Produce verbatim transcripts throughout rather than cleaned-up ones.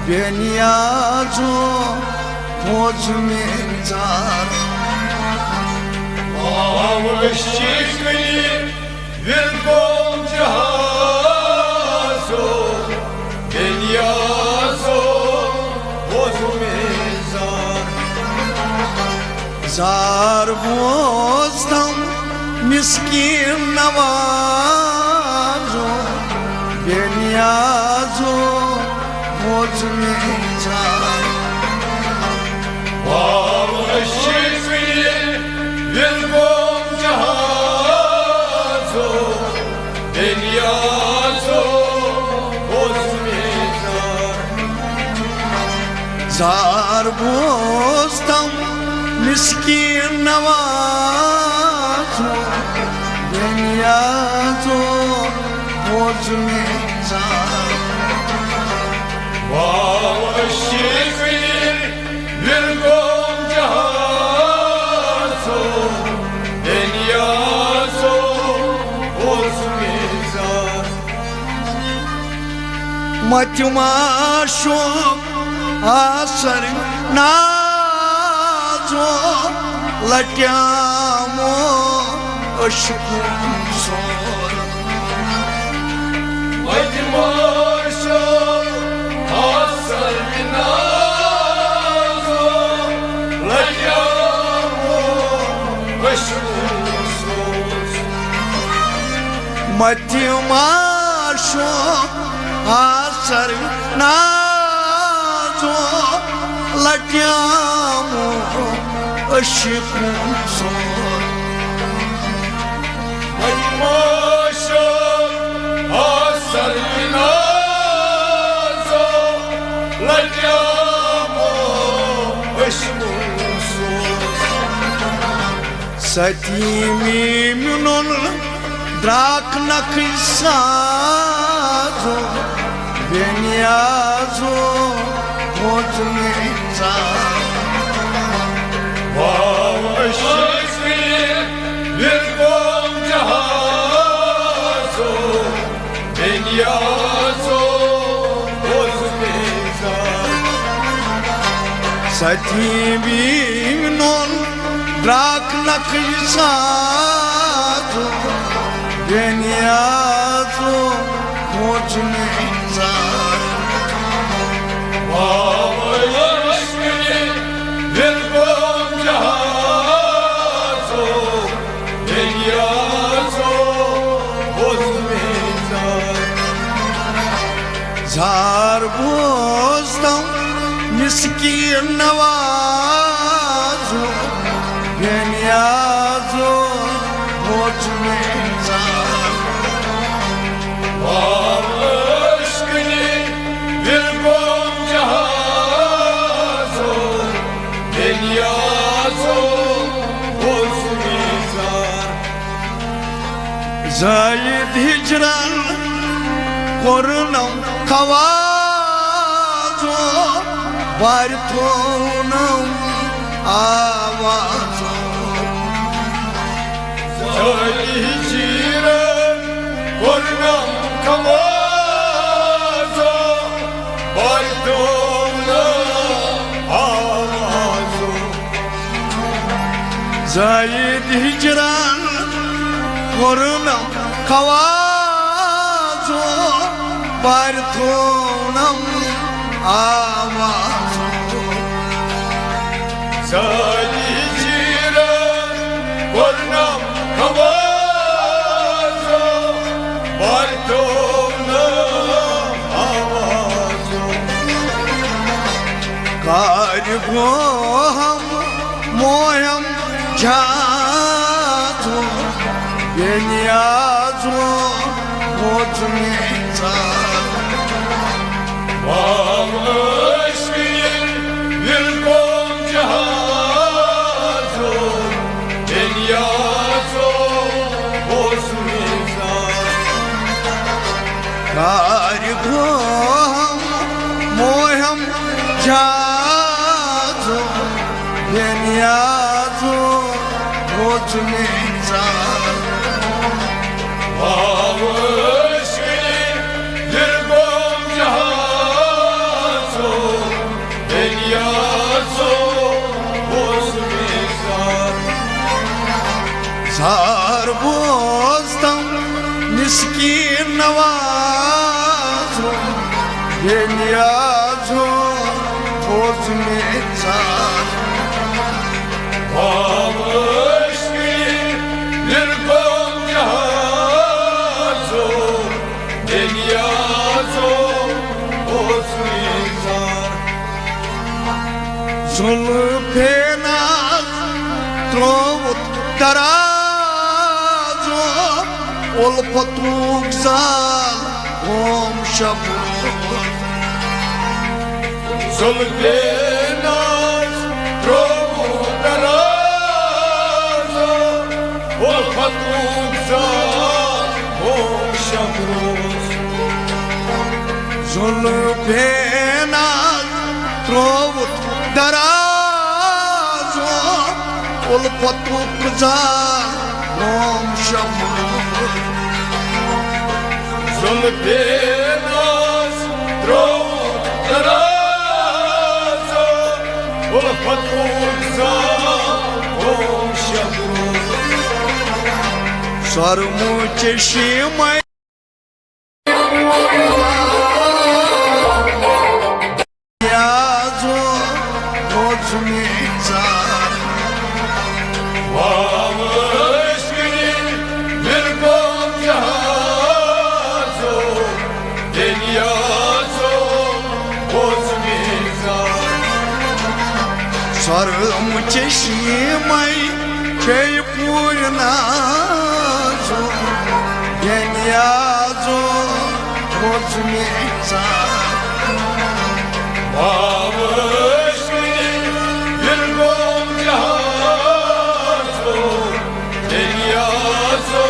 بے نیازو ووت مےٚ زار۔ آو عشقٕے وِرگوم جہازو، بے نیازو ووت مےٚ زار۔ زار بوزتم مسکین نوازو، بے نیازو ووت مےٚ زار۔ واو عشقٕے وِرگوم جہازو، بے نیازو ووت مےٚ زار۔ زار بوزتم مسکین نوازو، بے نیازو ووت مےٚ زار۔ واو عشقٕے وِرگوم جہازو، بے نیازو ووت مےٚ زار۔ متہِ معشوق آسر نازو، لٹیامو عشقو سور۔ متہِ معشوق آسر نازو، لٹیامو عشقو سور۔ متہِ معشوق آسر نازو، لٹیامو عشقو سور۔ متہِ معشوق آسر نازو، لٹیامو عشقو سور۔ ستی میمنن درٛاکھ نکھٕ سازو، بے نیازو ووت مےٚ زار۔ واو عشقٕے وِرگوم جہازو، بے نیازو ووت مےٚ زار۔ ستی بیمنون درٛاکھ نکھٕ سازو، بے نیازو ووت مےٚ زار۔ واو عشقٕے وِرگوم جہازو، بے نیازو ووت مےٚ زار۔ زار بوزتم مسکین نوازو، بے نیازو ووت مےٚ زار۔ واو عشقٕے وِرگوم جہازو، بے نیازو ووت مےٚ زار۔ زٲیِد ہِجرن کوٚرنم خوازو، بارِ تھوونم آوازو۔ زٲیِد ہِجرن کوٚرنم خوازو، بارِ تھوونم آوازو۔ زٲیِد ہِجرن کوٚرنم خوازو، بارِ تھوونم آوازو۔ زٲیِد ہِجرن کوٚرنم خوازو، بارِ تھوونم آوازو۔ کارِ گوہم مویم جازو، بے نیازو ووت مےٚ زار۔ واو عشقٕے وِرگوم جہازو، بے نیازو ووت مےٚ زار۔ کارِ گوہم مویم جازو، بے نیازو ووت مےٚ زار۔ واو عشقٕے وِرگوم جہازو، ییٚلہِ یازو بوز مےٚ ژار۔ واو عٲشقی دِلگوم جہازو، ییٚلہِ یازو بوز مےٚ ژار۔ زُلفے ناز ترٛووُتھ درازو، اُلفتُک زال گوم شب روز۔ زُلفے ناز ترٛووُتھ درازو، اُلفتُک زال گوم شب روز۔ زُلفے ناز ترٛووُتھ درازو، اُلفتُک زال گوم شب روز۔ زُلفے ناز ترٛووُتھ درازو، اُلفتُک زال گوم شب روز۔ سۄرمہٕ چشمے یازو بوز مےٚ ژار۔ واو عٲشقی دِلگوم جہازو، ییٚلہِ یازو بوز مےٚ ژار۔ سۄرمہٕ چشمے چے پوٗرٕ نازو، ییٚلہِ یازو بوز مےٚ ژار۔ واو عٲشقی دِلگوم جہازو، ییٚلہِ یازو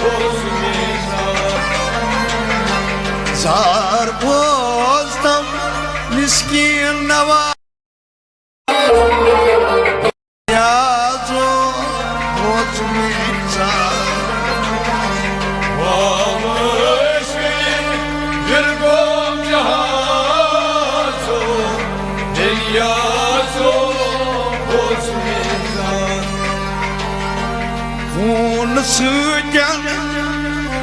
بوز مےٚ ژار۔ زار بوز تم مسکین نواز یازو بوز مےٚ ژار۔ واو عٲشقی دِلگوم جہازو، ییٚلہِ یازو بوز مےٚ ژار۔ خوٗنہٕ سۭتۍ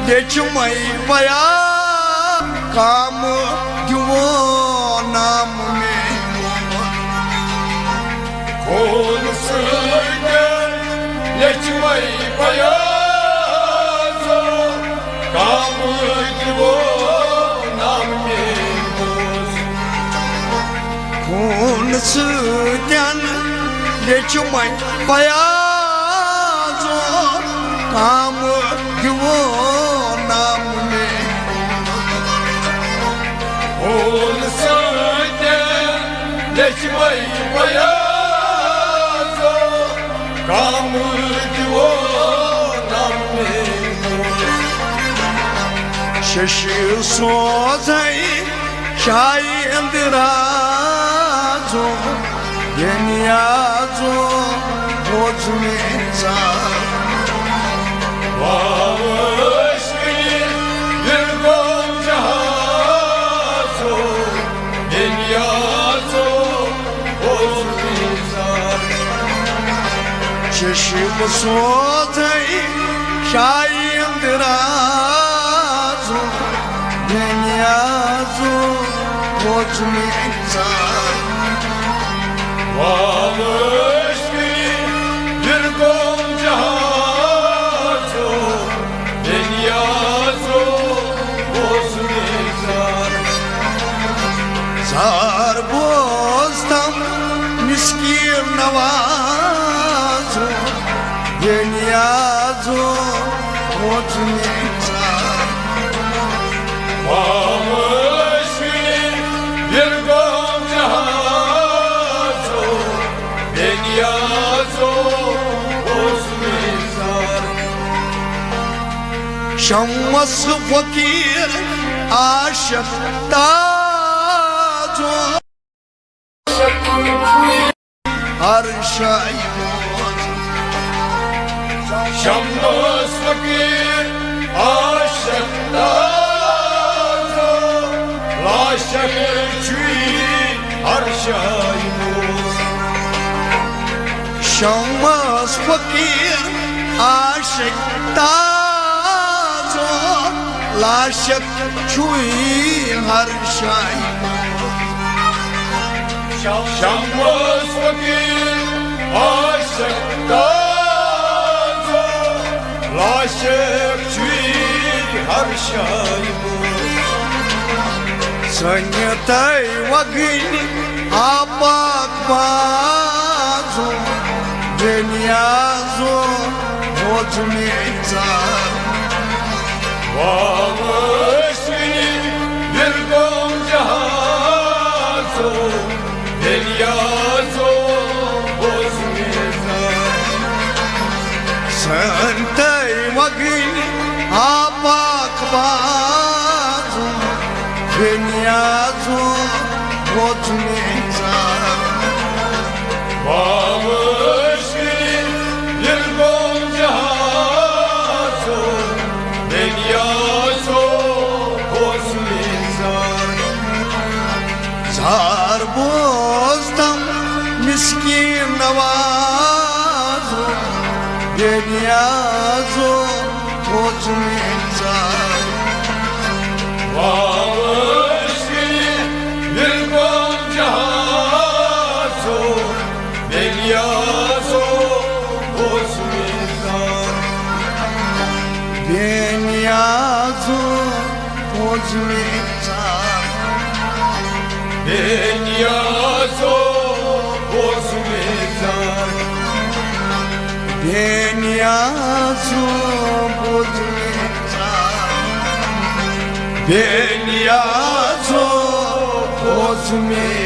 لیٚچھمَے بیان، کامہٕ دیوان نام میون۔ خوٗنہٕ سۭتۍ لیٚچھمَے بیان، کامہٕ دیوان نام میون۔ خوٗنہٕ سۭتۍ لیٚچھمَے بیان، کامہٕ دیوان نام میون۔ خوٗنہٕ سۭتۍ لیٚچھمَے بیان، کامہٕ دیوان نام میون۔ ششی سوزے شاید رازو، ییٚلہِ یازو بوز مےٚ ژار۔ واو عٲشقی دِلگوم جہازو، ییٚلہِ یازو بوز مےٚ ژار۔ چشم سوزے شاید رازو، ییٚلہِ یازو بوز مےٚ ژار۔ واو عٲشقی دِلگوم جہازو، ییٚلہِ یازو بوز مےٚ ژار۔ زار بوز تم مسکین نوازو، ییٚلہِ یازو بوز مےٚ ژار۔ واو عٲشقی دِلگوم جہازو، ییٚلہِ یازو بوز مےٚ ژار۔ شمس فقیٖر عاشق تازو، ہر شاعر۔ شمس فقیٖر عاشق تازو، لاشک چھُے ہر شاعر۔ شمس فقیٖر عاشق تازو، لاشک چھُے ہر شاے۔ شمس فقیر عاشق تازو، لاشک چھُے ہر شاے۔ سنتَے وگٕنۍ آپاک بازو، بے نیازو، بوز میٲنۍ ژاو۔ واوس وٕنہِ وِرگوم جہازو، بے نیازو، بوز میٲنۍ ژاو۔ سنتَے وگٕنۍ آپاک بازو، بے نیازو، بوز میٲنۍ ژاو۔ واوس وٕنہِ وِرگوم جہازو، بے نیازو، بوز میٲنۍ ژاو۔ زار بوزتم مسکین نوازو، بے نیازو، بوز میٲنۍ ژاو۔ واوس وٕنہِ وِرگوم جہازو، بے نیازو، بوز میٲنۍ ژاو۔ بے نیازو، بوز میٲنۍ ژاو۔ بے نیازو، بوز میٲنۍ ژاو۔ بے نیازو، بوز میٲنۍ ژاو۔ بے نیازو، بوز میٲنۍ